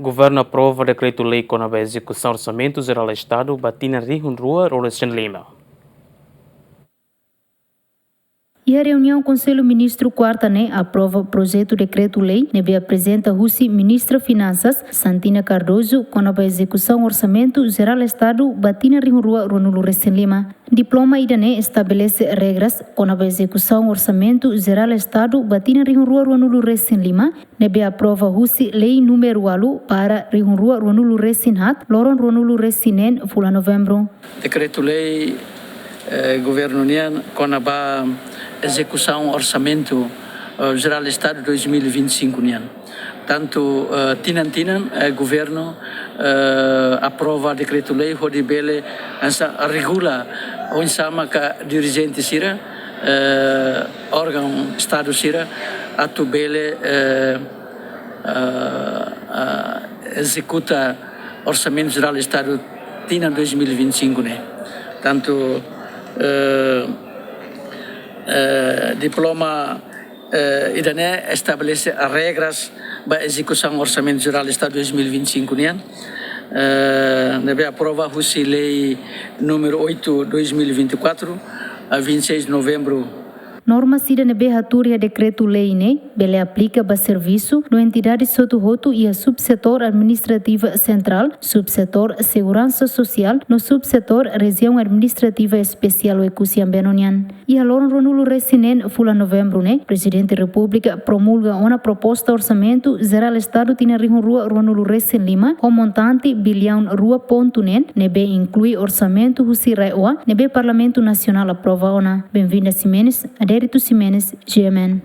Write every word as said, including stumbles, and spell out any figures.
Governu aprova dekretu-lei kona-ba ezekusaun Orsamentu Jerál Estadu ba tinan rihun rua ruanulu-resin-lima. Iha reuniaun Konsellu Ministru kuarta ne'e aprova projetu dekretu-lei ne'ebé aprezenta husi Ministra Finansas, Santina Cardoso, kona-ba ezekusaun Orsamentu Jerál Estadu ba tinan rihun rua ruanulu-resin-lima. Diploma ida-ne'e estabelese regras kona-ba ezekusaun Orsamentu Jerál Estadu ba tinan rihun rua ruanulu-resin-lima, ne'ebé aprova husi Lei númeru ualu barra rihun rua ruanulu-resin-haat, loron ruanulu-resin-neen fulan Novembru. Dekretu-lei, eh, governu nian kona-ba ezekusaun Orsamentu, eh, Jerál Estadu dois mil e vinte e cinco nian. Tantu, eh, tinan-tinan, eh, governu, eh, aprova dekretu-lei hodi bele hanesan regula oinsá maka dirijente sira, eh, órgaun Estadu sira atu bele, eh, eh, eh, ezekuta Orsamentu Jerál Estadu tinan dois mil e vinte e cinco ne'e. Tantu, eh, eh, diploma, eh, ida-ne'e estabelese regras ba ezekusaun Orsamentu Jerál Estadu dois mil e vinte e cinco nian, eh, ne'ebé aprova husi Lei númeru oito, dois mil e vinte e quatro, a vinte e seis de novembro. Norma sira ne'ebé hatuur iha dekretu-lei ne'e bele aplika ba servisu no entidade hotu-hotu iha subsetór administrativa sentrál, subsetór seguransa sosiál no subsetór rejiaun administrativa espesiál Oekusi Ambeno nian. Iha loron ruanulu-resin-neen fulan Novembru ne'e, Prezidente Repúblika promulga ona proposta Orsamentu Jerál Estadu tinan rihun rua ruanulu-resin-lima ho montante biliaun rua pontu neen, ne'ebé inklui orsamentu husi RAEOA ne'ebé Parlamentu Nasionál aprova ona. Benvinda Ximenes, Adérito Ximenes, G M N.